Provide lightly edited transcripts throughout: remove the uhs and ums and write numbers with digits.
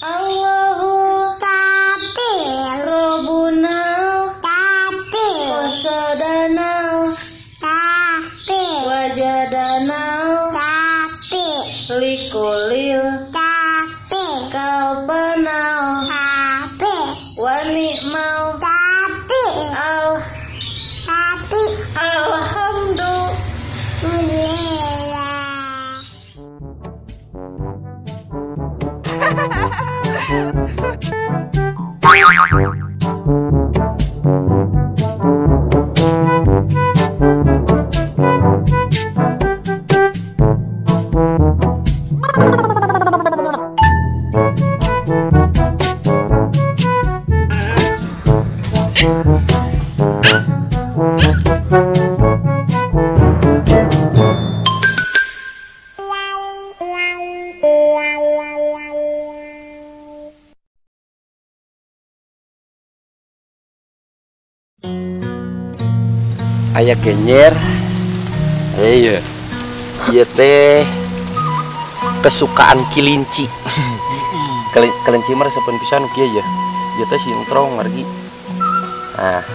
Allahu Katir Robuna Katir Qasodana Katir Wajadana Katir Likulil Katir Kalbana Katir Wa ni'mal Katir Al Katir Alhamdulillah. Aya genyer, iya, iya teh kesukaan kelinci. Kelinci mah resepeun pisan kieu ya. Ieu teh sintrong ngargi. Nah,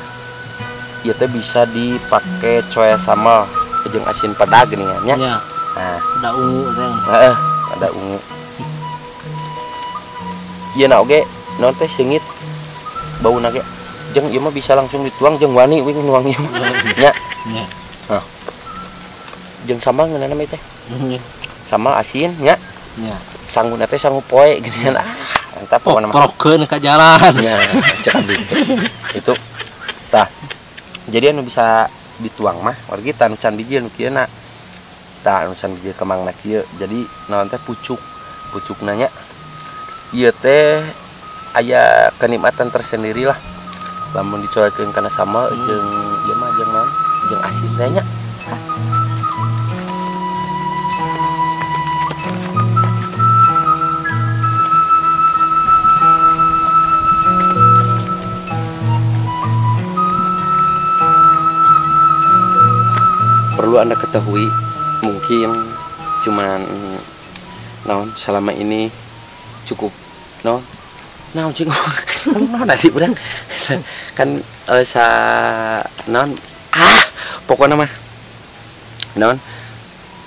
ieu teh bisa dipake coe sambal jeung asin pedag geuningan nya. Nah, ada ungu teh. Heeh, ada ungu. Ieu na oge naon teh seungit bauna ge. Jeung ieu mah bisa langsung dituang jeung wani wing nuang ieu mah. Nya. Nya. Hah. Jeung sambal ngeunana mah teh. Sambal asin nya. Nya. Sanguna teh sangu poe geuningan. Ah, mantap pokona mah. Prokeun ka jalan. Nya, cek abdi. Itu. Tah. Jadi anu bisa dituang mah wargi tah anu can biji anu kieu na. Tah anu can biji kemangna kieu. Jadi naon teh pucuk. Pucukna nya. Ieu teh aya kenikmatan tersendiri lah. Lamun dicoekeun kana sambal jeung ieu mah jeung naon? Jeung asin teh nya. Perlu Anda ketahui, mungkin cuman naon selama ini cukup naon naon cing naon tadi urang kan sa naon ah pokoknya mah naon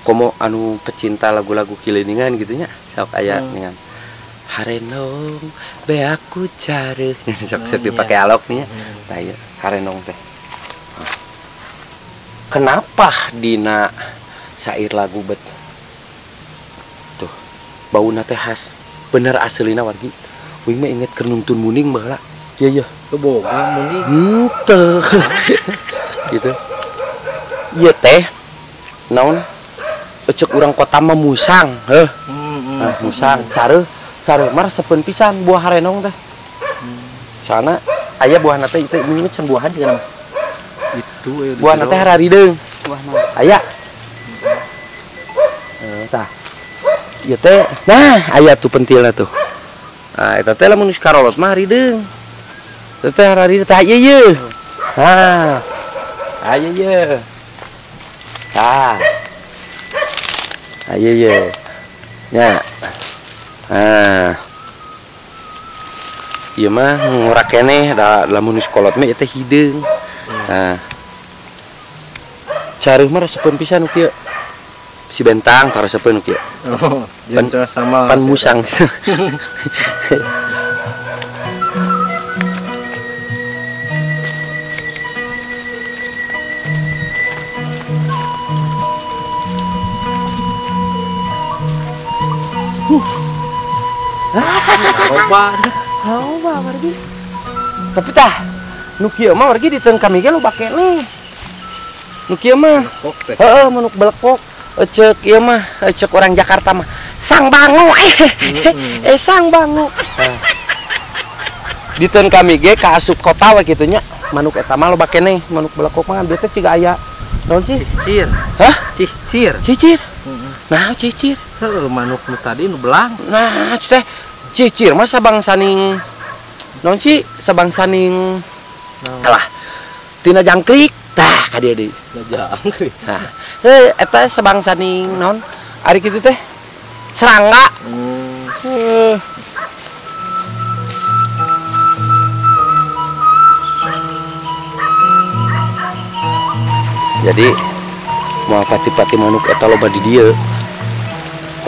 komo anu pecinta lagu-lagu kiliningan gitu nya sok aya dengan harenong be aku cari sok sok dipakai alok nih nya tah ieu harenong teh. Kenapa dina sair lagu bet tuh bauna teh khas bener aslina wargi. Wing mah inget keur nungtun muning baheula. Iya iya. Boga muning. Henteu. Gitu. Ieu teh naon? Eceuk urang kota mah musang, heuh. Nah, musang careuh, careuh mah resepeun pisan buah harenong teh. Soalna aya buahna teh ieu mah can buahan cenah mah. Itu buahna teh hararideung. Buahna. Aya. Tah. Ieu teh nah aya tuh pentilna tuh. Nah, eta teh lamun geus karolot mah harideung. Eta teh harideung tah ieu ye. Nah. Ieu ye. Tah. Ieu ye. Nya. Nah. Ieu mah ngurak keneh da lamun geus kolot mah ieu teh hideung. Nah. Careuh mah resepeun pisan nu kieu. Si bentang tah resepeun nu kieu. Oh, jeung sama pan musang. Loba. Loba wargi. Tapi tah nu kieu mah wargi diteun kami ge loba keneh. Nu kieu mah. Heeh, manuk belekok. Cek ieu mah, cek orang Jakarta mah sang bango. Sang bango. Diteun kami ge ka asup kota we kitu nya. Manuk eta mah loba keneh, manuk belekok mah ambil teh ciga aya. Naon sih? Cicir. Hah? Cicir. Cicir. Nah, cicir. Heuh, manuk nu tadi nu belang. Nah, teh cicir mah sabangsaning naon sih? Sabangsaning alah. Tina jangkrik. Tah ka dieu deui. Jangkrik. Nah, eta sabangsaning naon? Ari kitu teh serangga. Jadi moal pati-pati manuk eta loba di dieu.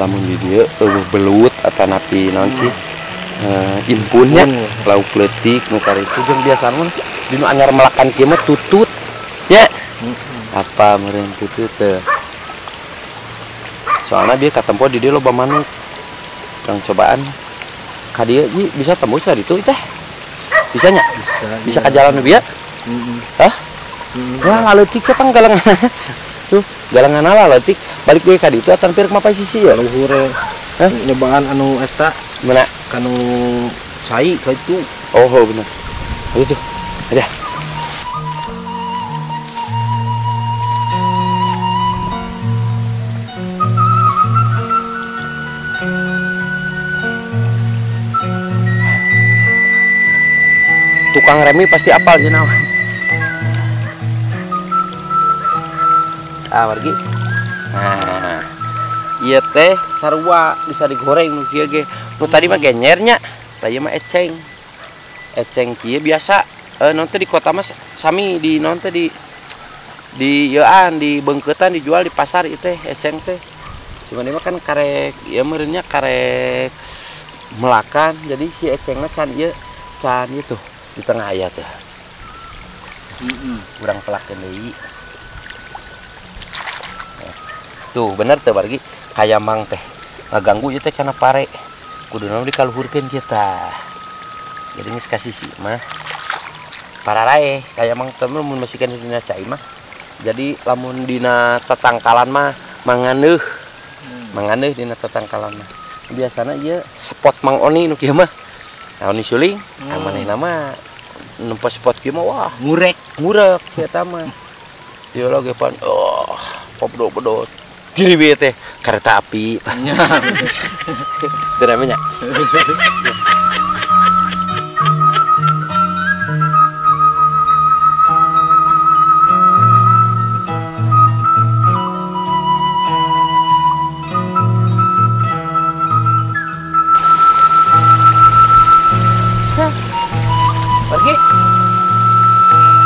Lamun di dieu eueuh belut atanapi naon sih? Impunnya lauk leutik nu karitu jeung biasana mah di nu anyar melakan kieu mah tutut nya. Apa meureun tutut teh? Soalna dia katempo di dieu loba manuk. Urang cobaan ka dieu bisa tembus ka ditu teh. Bisa nya? Bisa ka jalan nu bieu? Hah? Wah, leutik teh galengan. Tuh, galengan lah leutik. Balik deui ka ditu atan pir mapay sisi ya. Luhur. Hah? Nyobaan anu eta mana? Kanu cai ka itu. Oh, bener. Ayo tuh. Ada. Tukang remi pasti apal nya naon. Ah, pergi. Nah, ieu teh sarua bisa digoreng nu kieu ge. Nu tadi mah genyernya, tadi mah eceng. Eceng kieu biasa non teh di kota mah sami di non teh di ieuan di beungkeutan dijual di pasar ieu teh eceng teh. Cuman ieu mah kan karek ieu meureunnya karek melakan. Jadi si ecengna can ieu can ieu tuh di tengah aya tuh. Urang pelakeun deui. Tuh bener teh bargi kayamang teh ngaganggu ieu teh kana pare. Kuduna dikaluhurkeun kieu tah. Jadi geus ka sisi mah pararae kayamang teh mun masikeun dina cai mah. Jadi lamun dina tatangkalan mah manganeuh. Manganeuh dina tatangkalan mah. Biasana ieu spot Mang Oni nu kieu mah. Nah, Oni Suling, manehna mah nempo spot kieu mah wah ngurek, ngurek si eta mah. Ieu lagi pan oh popdo-bedot. Kiri bieu teh kereta api. Teu namanya. Pergi.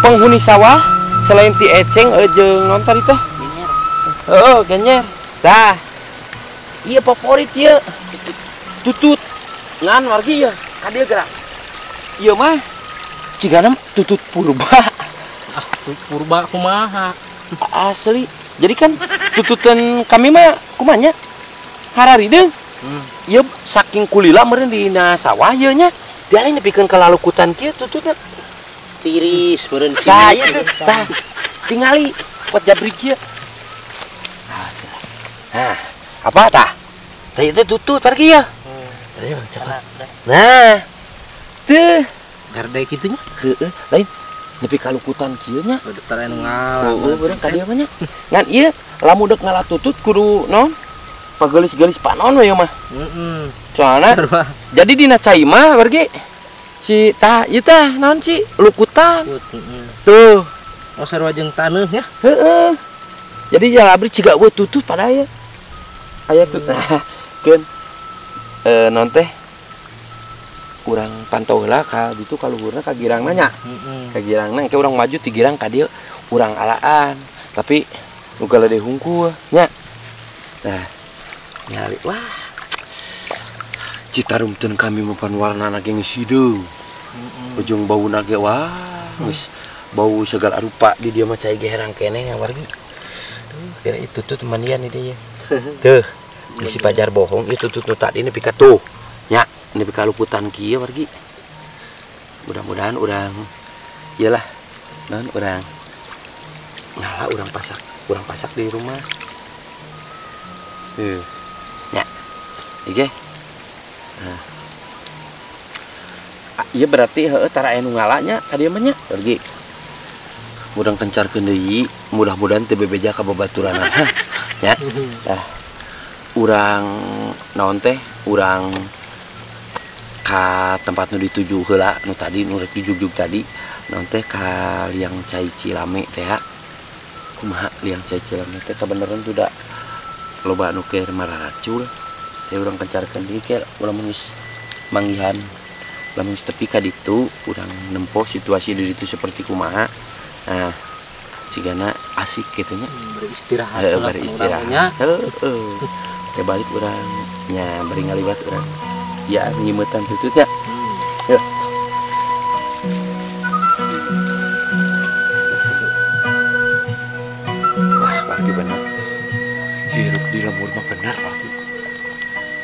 Penghuni sawah selain ti eceng jeung non tadi teh? Genyer. Heeh, genyer. Tah. Ieu favorit ieu. Tutut. Ngan wargi ieu, ka dieu gerak. Ieu mah cigana tutut purba. Ah, tutut purba kumaha? Asli. Jadi kan tututan kami mah kumaha nya? Hararideung. Ieu saking kulila meureun dina sawah ieu nya. Dia lain nepikeun ka lalukutan kieu tututna. Tiris meureun. Tah ieu teh, tah. Tingali pot jabrik kieu. Nah, apa tah? Tah ieu teh tutut pergi ya. Nah. Teu gerde kitu nya. Heeh, lain nepi ka lukutan kieu nya. Tara anu ngala. Heueuh, beurang ka dieu mah nya. Ngan ieu lamun deuk ngala tutut kudu naon? Pagelis-gelis panon we ieu mah. Heeh. Soalna jadi dina cai mah pergi si tah ieu tah naon si lukutan. Tuh. Oh sarua jeung taneuh nya. Heeh. Jadi ya abri ciga we tutut pada aya. Aya tut. Nah, keun naon teh urang pantau heula ka ditu ka luhurna ka girangna nya. Ka girangna engke urang maju ti girang ka dieu urang alaan. Tapi nu galede hungkul nya. Nah, nyali wah. Citarum teu kami mah pan warnana ge geus hideung. Ujung bauna ge wah geus bau segala rupa di dieu mah cai ge herang keneh wargi. Duh, kira itu tutut mandian ieu ya. Tuh, si pajar bohong ieu tutut nu tadi nepi ka tuh. Nya, nepi ka luputan kieu wargi. Mudah-mudahan urang ieu lah. Naon urang ngala urang pasak di rumah. Nya. Ieu. Nah. Ieu berarti heueuh tara aya nu ngala nya ka dieu mah nya, wargi. Urang kencarkeun deui, mudah-mudahan teu bebeja ka babaturanna. Nya. Tah. Urang naon teh? Urang ka tempat nu dituju heula nu tadi nu rek dijugjug tadi naon teh ka liang cai Cilame teh ha. Kumaha liang cai Cilame teh kabeneran tuh da loba nu keur mararacul. Teh urang kencarkeun deui ke urang geus manggihan. Lamun geus tepi ka ditu urang nempo situasi di ditu seperti kumaha. Nah, cigana Asik kitu nya. Beristirahat. Heeh, beristirahat. Heeh. Teh balik urang nya bari ngaliwat urang. Ya nyimetan tututnya. Ya. Wah, wargi bener. Hirup di lembur mah bener wargi.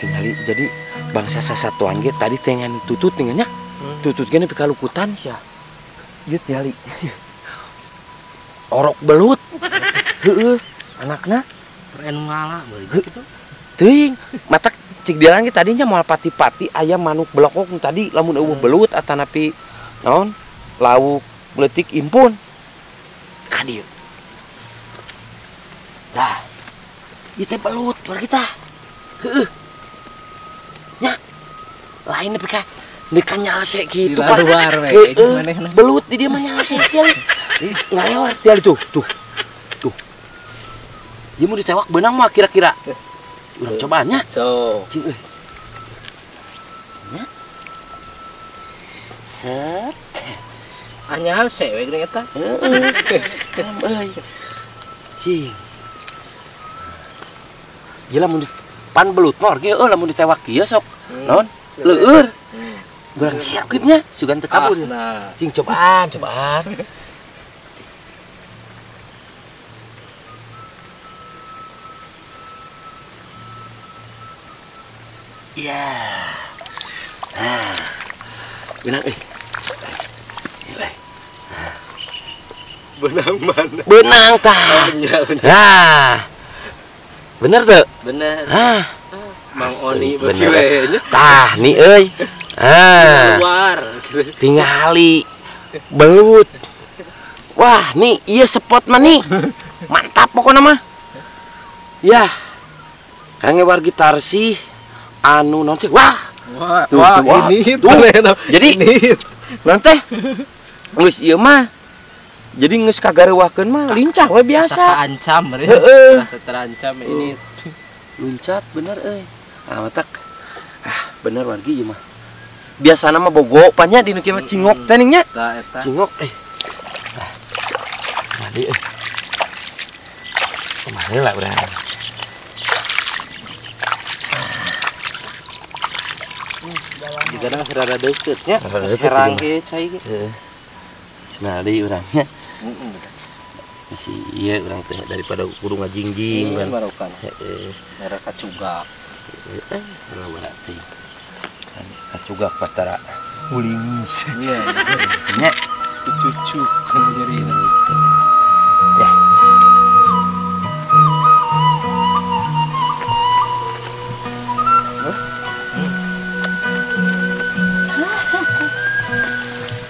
Tingali jadi bangsa sasatuan ge tadi tengan tutut nya. Tutut ge nepi ka lukutan sia. Ieu tingali. Orok belut. Heeh, anakna anu ngala beuh kitu. Teuing, matak cik dilang ge tadinya moal pati-pati aya manuk belokok tadi lamun eueuh belut atanapi naon lauk leutik impun. Ka dieu. Tah. Ieu teh belut war kita. Heeh. Nya. Lain nepi ka nepi nyalse kitu Pak. Luar we manehna. Belut di dieu mah nyalse tial. Ngaleor tial tuh, tuh. Tuh. Ieu mun ditewak beunang mah kira-kira. Urang cobaan nya. So. Cing euy. Nya. Set. Anyal se we geuning eta. Heeh. Kalem euy. Cing. Ieu lamun pan belut mah ge eueuh lamun ditewak kieu sok. Naon? Leueur. Urang siap kieu nya, sugan teu kabur. Nah. Cing cobaan, cobaan. Ya. Nah. Benang euy. Benang mana? Benang tah. Oh, iya, bener. Nah. Bener tuh? Bener. Hah. Mang Oni beuki we nya. Tah nih euy. Ah. Keluar. Tingali belut. Wah, nih ieu spot mah nih. Mantap pokokna mah. Ya. Kangge wargi tarsih anu naon teh? Wah. Wah, tuh, wah, tuh, wah. Ini tuh. Jadi naon teh? Geus ieu mah. Jadi geus kagareuwahkeun mah lincah we biasa. Rasa terancam, heeh. Rasa terancam ini. Luncat bener euy. Ah matak. Ah bener wargi ieu mah. Biasana mah bogo pan nya di nu kieu mah cingok teh ning nya. Tah eta. Cingok eh. Nah, di euy. Kumaha lah urang. Jika nang rada deukeut nya. Herang ge cai ge. Heeh. Cenah deui urang nya. Si ieu urang teh daripada kudu ngajingjing kan. Barokan. Heeh. Merek kacugak. Heeh, berarti. Kan kacugak patara ulingis. Iya. Nya cucu kan jadi. Ya.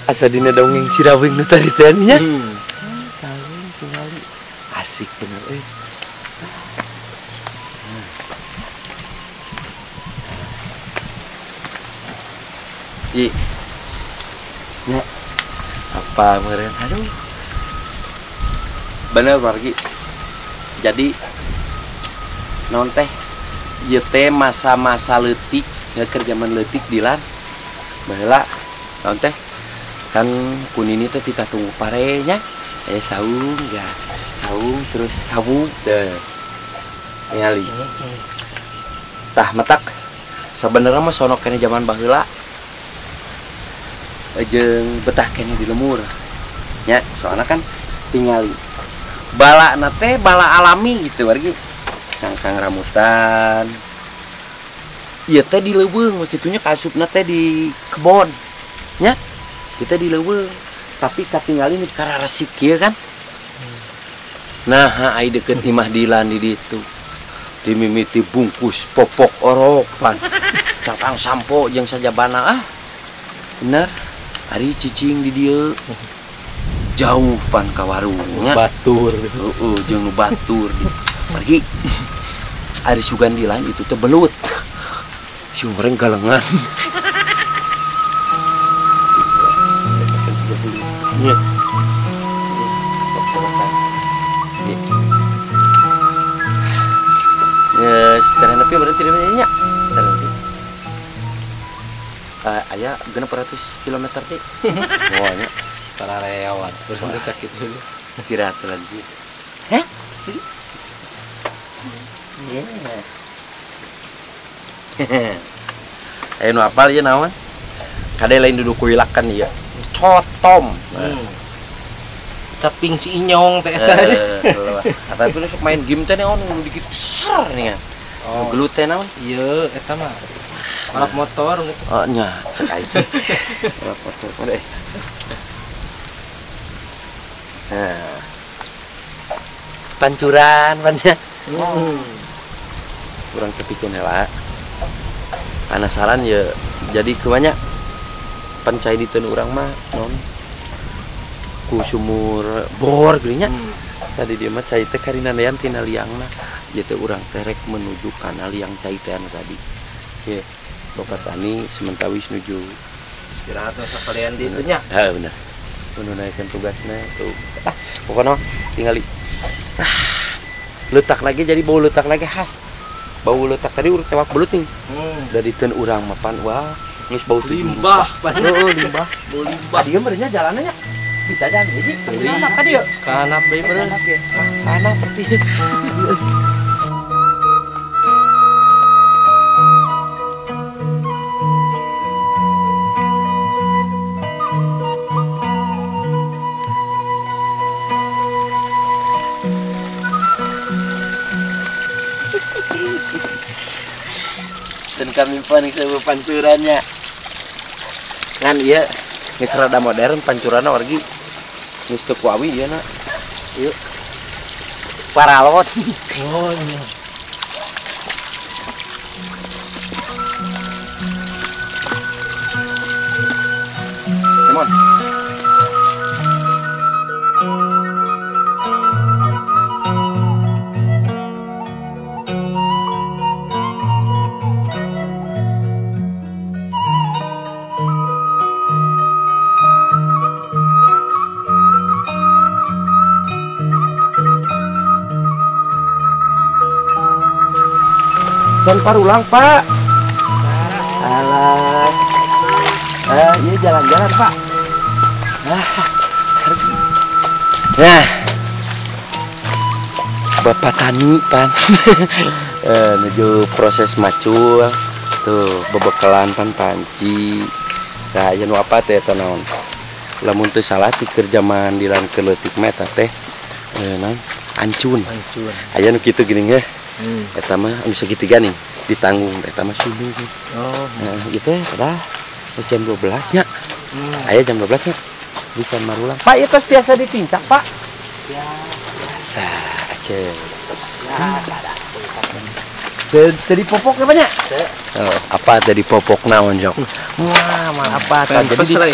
Asa dina dongeng sirawing nu tadi teh nya. Kawin tingali. Asik bener euy. I. Nya. Apa meureun? Aduh. Bener wargi. Jadi naon teh? Ieu teh masa-masa leutik, ya keur jaman leutik dilan. Baheula naon teh? Kan kunini teh tita tunggu parenya saung ya saung terus sawu deh ningali tah metak sebenarnya mah sono kene zaman baheula jeung betah kene di lemur nya soalna kan tingali balana teh bala alami gitu wargi kangkang rambutan ieu teh di leuweung kitunya kasupna teh di kebon nya. Kita di leuweung tapi katingali nu kararesik kieu kan. Nah, ai deukeut imah Dilan di ditu. Dimimiti bungkus popok oropan. Catang sampo jeung sajabana ah. Bener. Ari cicing di dieu. Jauh pan ka warungnya. Batur. Heeh, jeung nu batur. Pergi. Ari sugan Dilan itu teh belut. Si goreng galengan. Iya. Yes, terenepi berarti nya. Terenepi. Aya 600 km teh. Wah nya para lewat berarti sakit dulu. Istirahat lagi. Ayo nu apal ieu naon? Kade lain duduk kuilakan ieu. Cotom. Caping si inyong teh eta. Tapi lu sok main game teh naon dikit ser nih. Oh, gelut teh naon? Ieu eta mah. Balap motor. Oh nya, cek aing. Balap motor. Udah. Nah. Pancuran pannya. Kurang kepikir heula. Penasaran ya. Jadi kemana pancai di teun urang mah non ku sumur bor geunya. Tadi dia mah cai teh karinanean tina liangna. Ieu teh urang teh rek menuju kana liang cai teh anu tadi. Oke. Bapak tani sementawis nuju istirahat sekalian di itunya. Heeh bener. Menunaikan tugasnya tuh. Ah, pokoknya tinggali. Ah, letak lagi jadi bau letak lagi khas. Bau letak tadi urang tewak belut nih. Dari teun urang mapan wah, geus bau limbah. Oh, limbah. Bau limbah. Dieu meureunnya jalannya bisa jalan hiji. Kana ka dieu? Kana deui meureun. Kana berarti. Dan kami panik sama pancurannya. Kan iya, geus rada modern pancuranna wargi. Geus teu ku awi ieu na. Ieu. Paralot. Oh iya. Come on. Jangan parulang, Pak. Alah. Ini jalan-jalan, Pak. Nah. Bapak tani, pan. Menuju proses macul. Tuh, bebekalan pan panci. Nah, aya nu apa teh eta naon? Lamun teu salah ti keur jaman di lan keleutik mah eta teh naon? Ancun. Ancun. Aya nu kitu geuning heuh. Eta mah anu segitiga nih ditanggung eta mah sunu. Oh, nah, gitu ya, dah jam 12 nya. Aya jam 12 nya. Bukan marulang. Pak, itu biasa ditincak, Pak. Biasa. Oke. Jadi popok ya, Pak? Oh, apa tadi popok naon, Jok? Wah, mah apa tadi? Jadi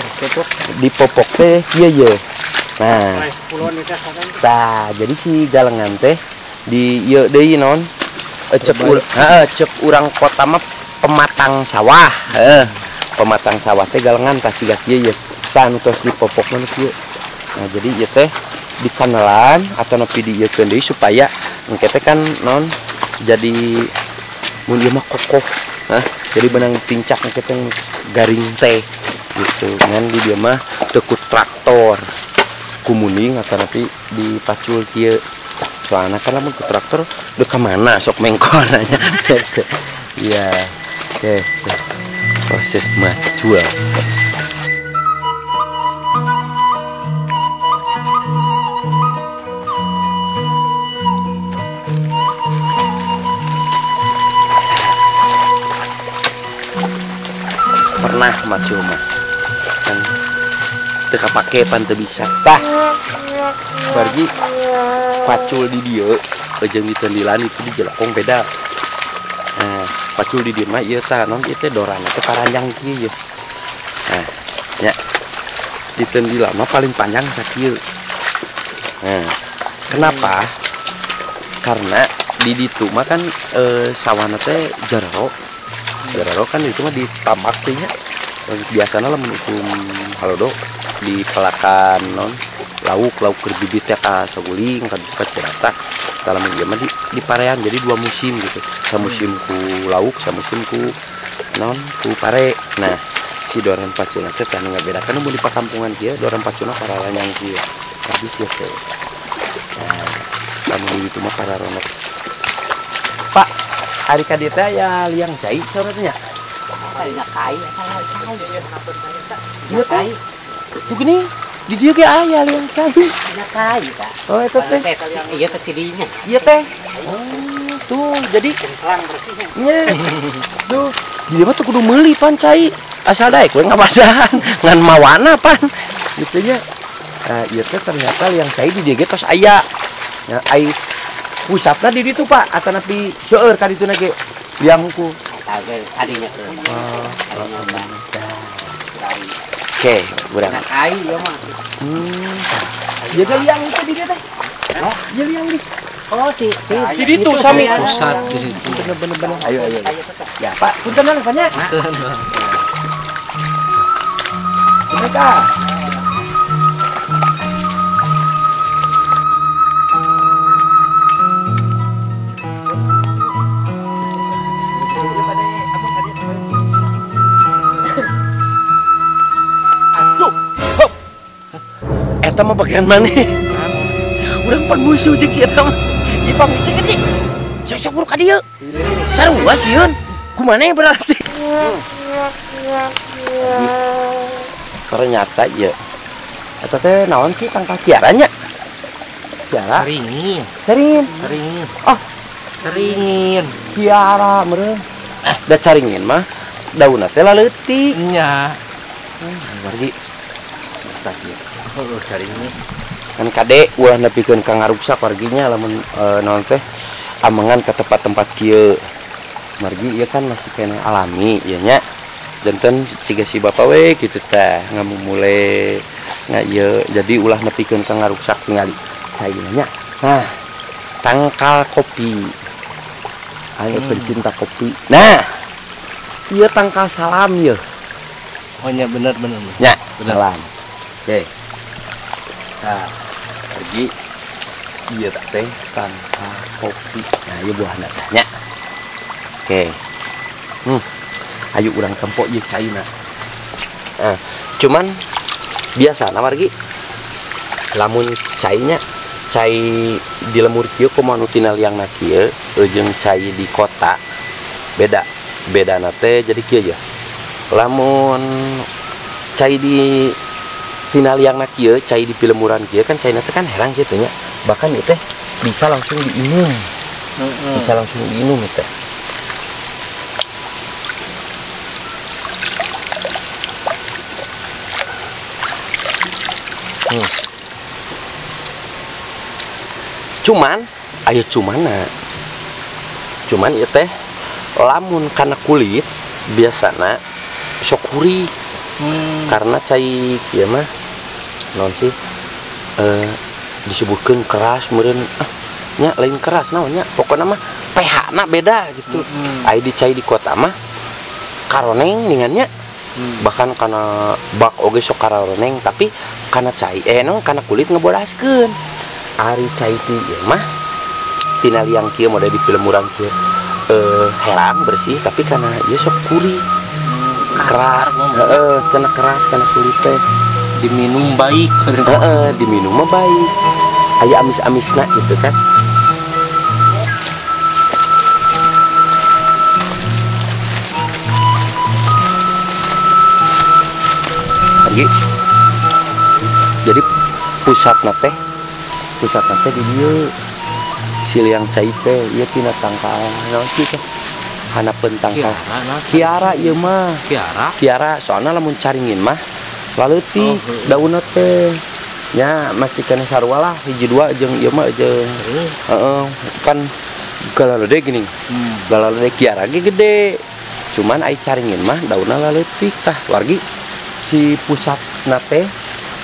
di popok teh ieu ye. Nah. Tah, jadi si galengan teh di ieu deui non cek urang kota mah pematang sawah. Pematang sawah teh galengan tah ciga kieu ye. Tah anu tos dipopokna nu kieu. Nah, jadi ieu teh dikanelan atau nepi diieukeun deui supaya engke teh kan non jadi mun ieu mah kokoh. Hah, jadi benang tincak engke teh garing teh gitu. Ngan di dieu mah teu ku traktor. Ku munding atau nepi dipacul kieu. Soalnya kan lamun ku traktor udah kemana sok mengkol nanya. Iya, oke, proses macul. Pernah macul mah kan teu kapake pan teu bisa. Tah, pergi pacul di dieu jeung di tendilan itu di jelokong beda. Nah, pacul di dieu mah ieu tah naon ieu teh dorana teh paranjang kieu ye. Nah, nya di tendilan mah paling panjang sakieu. Nah, kenapa? Karena di ditu mah kan sawahna teh jero. Jero kan itu mah ditambak teh nya. Biasana lamun usum halodo di pelakan non lauk keur bibit teh ka saguling ka cirata. Tah lamun ieu mah di parean jadi dua musim gitu. Samusim ku lauk, samusim ku non ku pare. Nah, si doran pacuna teh tah nu ngabedakeun mun di pakampungan kieu doran pacuna paralanyang kieu. Habis kieu teh. Nah, Lamun di ditu mah pararonok. Pak, ari ka dieu teh aya liang cai saurna teh nya? Aya kai. Ieu teh. Tuh gini, di dieu ge aya liang cai. Aya kai tah. Oh, eta teh. Ieu teh tidinya. Ieu teh. Oh, tuh jadi selang bersihnya. Nya. Tuh, di dieu mah teu kudu meuli pan cai. Asal daek we ngabadahan ngan mawana pan. Gitu nya. Nah, ieu teh ternyata liang cai di dieu ge tos aya. Nya ai pusatna di ditu Pak, atanapi seueur ka dituna ge liang hukum. Adinya teh. Oh, oke, urang. Kai ieu mah. Ieu teh liang itu di dieu teh. Ieu liang di. Oh, di ditu sami pusat di ditu. Bener-bener. Ayo ayo. Ya, Pak, punten Pak nya. Mereka. Aduh. Hop. Eta mah bagian mana? Urang pan musuh jeung si eta mah. Ipang cek gede. Sok-sok buruk ka dieu. Sarua sieun. Kumaha berarti? Ternyata ya eta teh naon ki tangkal kiara nya? Kiara. Caringin. Caringin. Caringin. Oh, caringin. Kiara meureun. Da caringin mah daunna teh laleutik. Nya. Wargi. Tah ieu. Heuh, caringin. Kan kade ulah nepikeun ka ngaruksak warginya lamun naon teh amengan ke tempat-tempat kieu. Margi ieu kan masih kena alami ieu nya. Janten ciga si bapak we gitu teh ngamumule nga ieu jadi ulah nepikeun ka ngaruksak tingali caina nya. Nah, tangkal kopi. Ayo pencinta kopi. Nah, ieu tangkal salam ieu. Oh nya bener bener. Nya, salam. Oke. Nah, pergi ieu teh tangkal kopi. Nah, ieu buahna teh nya. Oke. Ayo urang tempo ieu caina. Nah, cuman biasa wargi lamun cainya cai di lemur kieu kumaha nu tina liangna kieu jeung cai di kota beda. Bedana teh jadi kieu ya. Lamun cai di tina liangna kieu, cai di pilemuran kieu kan caina teh kan herang kitu nya. Bahkan ieu teh bisa langsung diinum. Bisa langsung diinum ieu teh. Cuman, ayo cuman ieu teh lamun kana kulit biasana sok huri. Karena cai kieu mah naon sih disebutkeun keras meureun nya lain keras naon nya pokona mah pH na beda gitu. Aya di cai di kota mah karoneng ningannya. Bahkan kana bak oge sok karoneng tapi kana cai naon kana kulit ngeboraskeun. Ari cai ti ieu mah tina liang kieu mode di pilemuran kieu herang bersih tapi kana ieu sok kuri keras heeh cenah keras kana kulit teh diminum baik heeh diminum mah baik aya amis-amisna gitu kan. Lagi jadi pusatna teh di dieu si liang cai teh ieu tina tangkal naon sih teh hanapeun tangkal kiara ieu mah kiara soalna lamun caringin mah laleutik daunna teh nya masih kena sarua lah hiji dua jeung ieu mah jeung heeh kan galalede gini galalede kiara ge gede cuman ai caringin mah daunna laleutik tah wargi si pusatna teh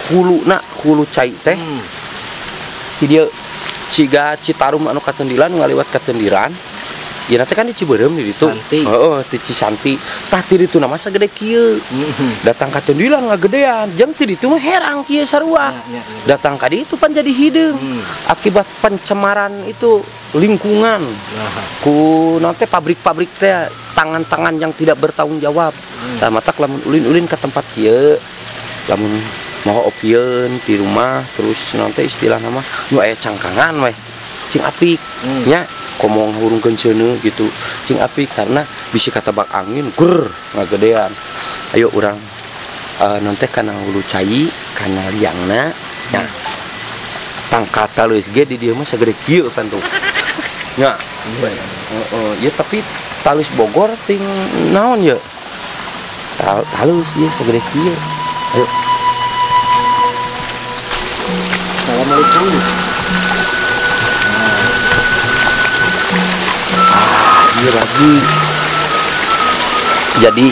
huluna hulu cai teh di dieu ciga Citarum anu katendilan ngaliwat katendiran ieu teh kan di Cibeureum di ditu heeh di Cisanti tah ti ditu na mah sagede kieu datang ka Tendilan ngagedean jeung ti ditu mah herang kieu sarua datang ka ditu pan jadi hideung akibat pencemaran itu lingkungan ku naon teh pabrik-pabrik teh tangan-tangan yang tidak bertanggung jawab tah matak lamun ulin-ulin ka tempat kieu lamun mau opieun di rumah terus nanti istilah nama nu aya cangkangan weh Cing apik nya komo ngahurungkeun ceuneu gitu cing apik karena bisi katabak angin ger ngagedean. Ayo urang non teh kana hulu cai kana liangna nya tangkal taleus ge di dieu mah sagede kieu kan tuh nya. Heeh, ya tapi talus Bogor ting naon ya? Talus ieu sagede kieu. Ayo. Assalamualaikum. Ah, iya lagi. Jadi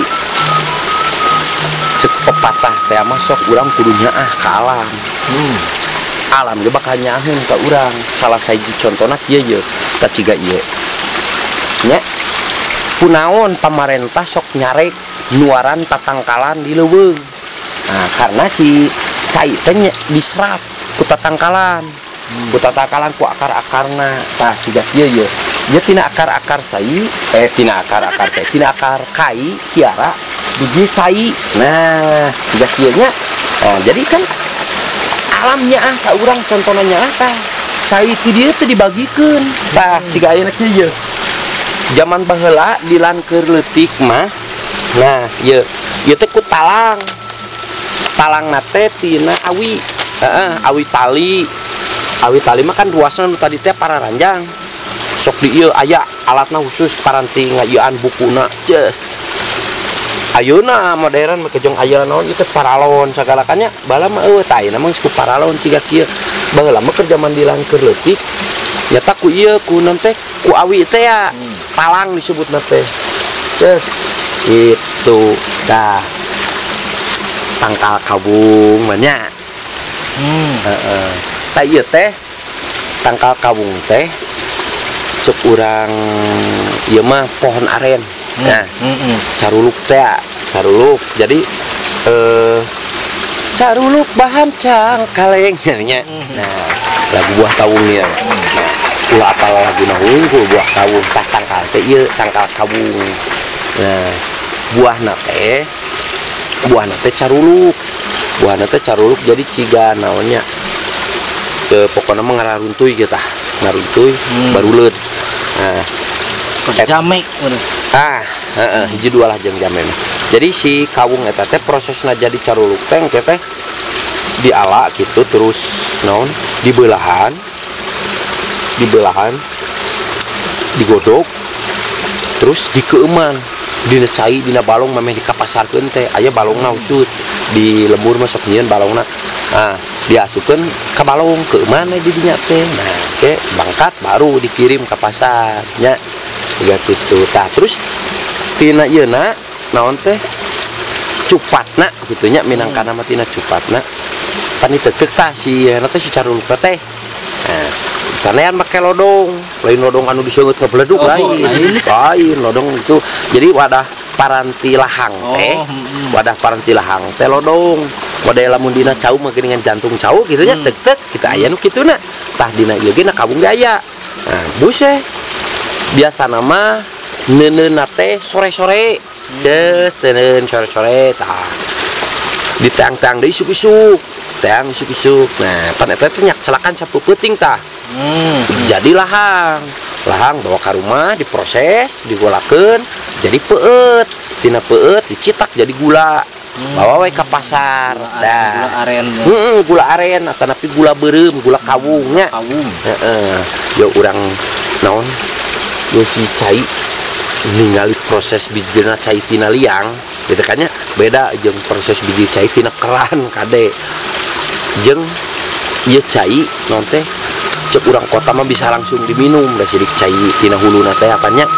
cek pepatah teh mah sok urang kudu nyaah ka alam. Alam ge bakal nyaaheun ka urang. Salah sahiji contona kieu ye, tah ciga ieu. Nya kunaon pamarentah sok nyarek nyuaran tatangkalan di leuweung. Nah, karena si cai teh diserap ku tatangkalan. Ku tatangkalan ku akar-akarna. Tah ciga kieu ye. Ieu tina akar-akar cai, tina akar-akar cai, tina akar kai kiara biji cai. Nah, ciga kieu nya. Oh, jadi kan alamnya ah ka urang contohna nya tah cai ti dieu teh dibagikeun. Tah ciga ayeuna kieu ye. Zaman baheula dilan keur leutik mah. Nah, ieu ieu teh ku talang. Talangna teh tina awi. Heeh, awi tali. Awi tali mah kan ruasna nu tadi teh pararanjang. Sok di ieu aya alatna khusus paranti ngayeuan bukuna. Ces. Ayeuna modern mah kejong aya naon ieu teh paralon sagala kan nya. Baheula mah eueuh tah ayeuna mah geus ku paralon ciga kieu. Baheula mah keur zaman dilan keur leutik nyata ku ieu ku naon teh ku awi teh ya. Talang disebutna teh. Yes, itu dah tangkal kawung mah nya. Heeh. Tah ieu teh tangkal kawung teh cek urang ieu mah pohon aren. Nah, caruluk teh, caruluk. Jadi caruluk bahan cangkaleng nya. Nah, lagu buah kawung ieu. Nah, ulah apal laguna hungkul buah kawung tah tangkal teh ieu tangkal kawung. Nah, buahna teh caruluk. Buahna teh caruluk jadi ciga naonnya. Pokona mah ngararuntuy kieu tah, ngaruntuy baruleut. Nah, jamek. Ah, heeh, hiji dua lah jeung jame mah. Jadi si kawung eta teh prosesna jadi caruluk teh engke teh diala gitu terus naon dibelahan digodok terus dikeuman dina cai dina balong memeh dikapasarkeun teh aya balongna khusus di lembur mah sok nyieun balongna. Nah, diasupkeun ka balong keuman di dinya teh. Nah, ke bangkat baru dikirim ke pasar nya jiga kitu. Tah terus tina ieuna naon teh cupatna kitu nya minangkana mah tina cupatna pan ditetek tah si ieuna teh si caruluk teh. Nah, sanean make lodong, lain lodong anu diseungeut ngebeleduk lain. Lain lodong itu. Jadi wadah paranti lahang teh, wadah paranti lahang teh lodong. Wadah lamun dina cau mah geuningan jantung cau kitu nya tek-tek kita aya nu kituna. Tah dina ieu ge na kawung ge aya. Nah, buse biasana mah neuneunna teh sore-sore. Ceuh teuneun sore-sore tah. Diteang-teang deui isuk-isuk. Teang isuk-isuk. Nah, pan eta teh nyak celakan sapeupeting tah. Jadi lahang. Lahang bawa ke rumah diproses, digolakeun jadi peueut. Tina peueut dicitak jadi gula. Bawa we ka pasar. Dah. Gula aren. Gula aren atanapi gula beureum, gula kawung nya. Kawung. Heeh. Yo urang naon? Yo si cai ningali proses bijina cai tina liang gitu kan nya beda jeung proses biji cai tina keran kade. Jeung ieu cai naon teh cek urang kota mah bisa langsung diminum da sirik cai tina huluna teh apanya.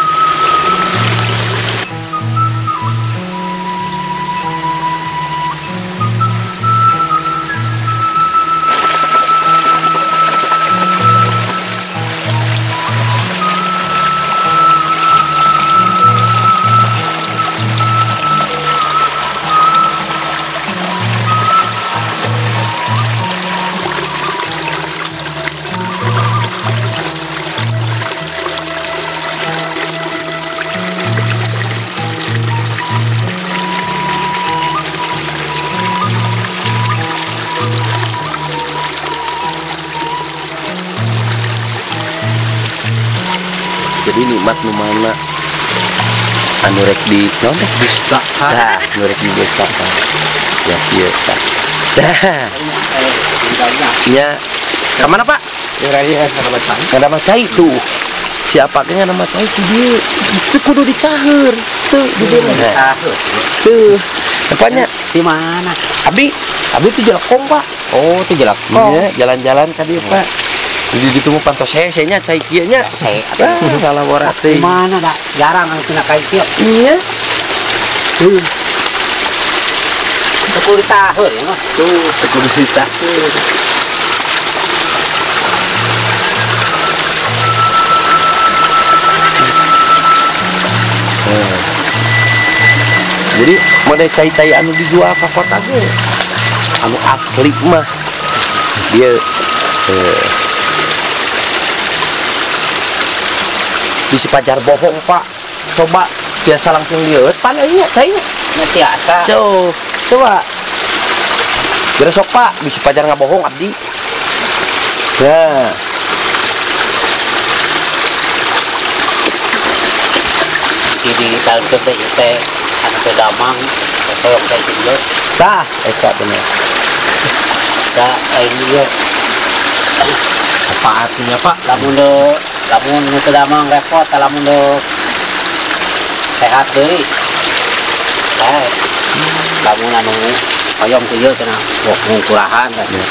Jadi nikmat nu mana anu rek di naon teh dustakan. Tah, nu rek didustakan. Ya kieu tah. Tah. Nya ka mana, Pak? Ya, ngadamal cai. Ngadamal cai tuh. Siapa ge ngadamal cai tuh dia. Itu kudu dicaheur. Tuh, di dieu. Tuh. Apanya? Di mana? Abi tuh jelekong, Pak. Oh, tuh jelekong. Iya, jalan-jalan ka dieu, Pak. Di ditu mah pantos hese nya cai kieu nya. Hese. Salah borak teh. Di mana da? Jarang anu tina kai kieu. Iya. Tuh. Teu kudu ditaheur ya mah. Tuh, teu kudu ditaheur. Jadi model cai-cai anu dijual ke kota ge anu asli mah dia bisi pajar bohong, Pak. Coba biasa langsung lihat pan ieu cainya. Biasa. Coba. Geura sok, Pak, bisi pajar ngabohong abdi. Nah. Di tahun teh anu teh damang koyong teh ieu. Tah, eta bener. Da aing ieu. Sapaatnya, Pak. Lamun nu teu damang repot, lamun nu sehat deui. Tah. Lamun anu koyong teh ieu cenah ngungkurahan teh.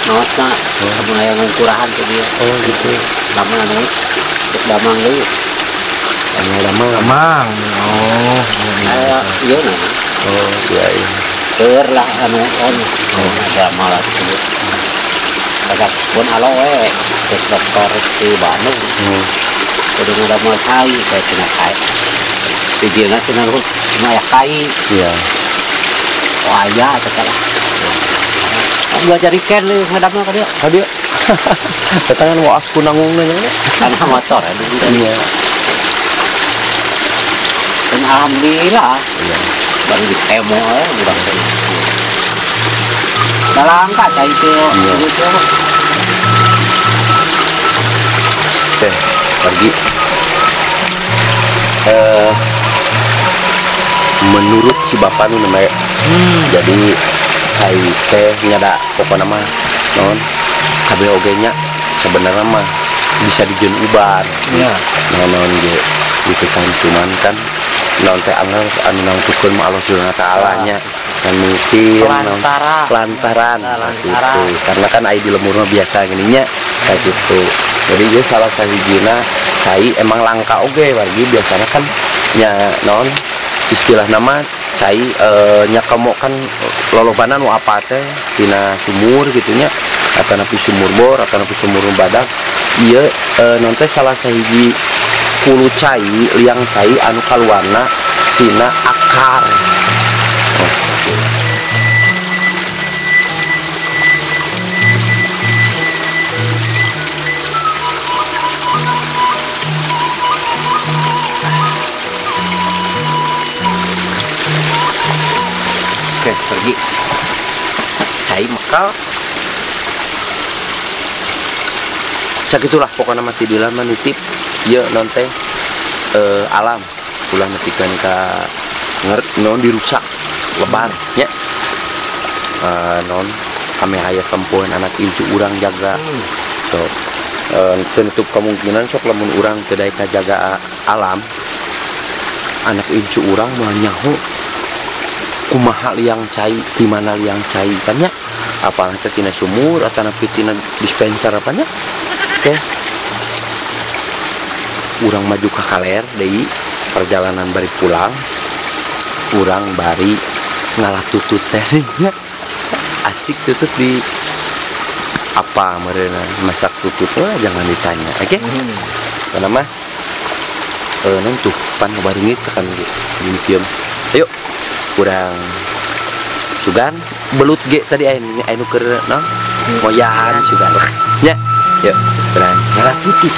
Maosna lamun aya ngungkurahan teh ieu. Oh, gitu. Lamun anu cek damang deui. Anu damang. Damang. Oh, aya ieu na. Oh, iya iya. Keur lah anu damang lah gitu. Kagak pun alo we terus dokter di Bandung. Kudu ngadamel cai teh cenah kai. Di dieu cenah cuma aya kai. Iya. Oh aya teh lah. Dua jariken leuh ngadamel ka dieu. Ka dieu. Datangan waas ku nangungna nya. Karena motor ya. Iya. Dan alhamdulillah. Iya. Baru di temo budak teh. Da langka cai teh. Iya. Oke, pergi. Menurut si bapak nu namanya. Jadi cai teh nya da pokona mah naon kabeh oge nya sebenarnya mah bisa dijieun ubar. Iya. Naon ge gitu kan, cuman kan naon teh anggar anu nangtukeun mah Allah Subhanahu wa taala nya. Dan mungkin lantaran gitu. Karena kan ai di lemur mah biasa gini nya kayak gitu. Jadi ieu salah sahijina cai emang langka oge wargi biasanya kan nya naon istilah nama cai nya kemo kan lolobana nu apa teh tina sumur gitu nya atanapi sumur bor atanapi sumur badak ieu naon teh salah sahiji kulu cai liang cai anu kaluarna tina akar. Oke, pergi. Cai mekal. Sakitulah pokoknya mah ti dilan mah nitip ieu naon teh alam ulah nepikeun ka naon dirusak lebar nya. Naon kami aya tempoan anak incu urang jaga. So, teu nutup kemungkinan sok lamun urang teu daek kajaga alam anak incu urang moal nyaho kumaha liang cai, di mana liang cai kan nya, apa teh tina sumur atau nepi tina dispenser apa nya. Oke. Urang maju ka kaler deui, perjalanan bari pulang. Urang bari ngalah tutut teh nya. Asik tutut di apa meureunna masak tutut lah jangan ditanya. Oke. Karena mah non tuh pan baringit cakan ge. Diem. Ayo. Kurang sugan belut ge tadi aya nu keur naon moyan sugan nya yuk kurang ngalah tutut.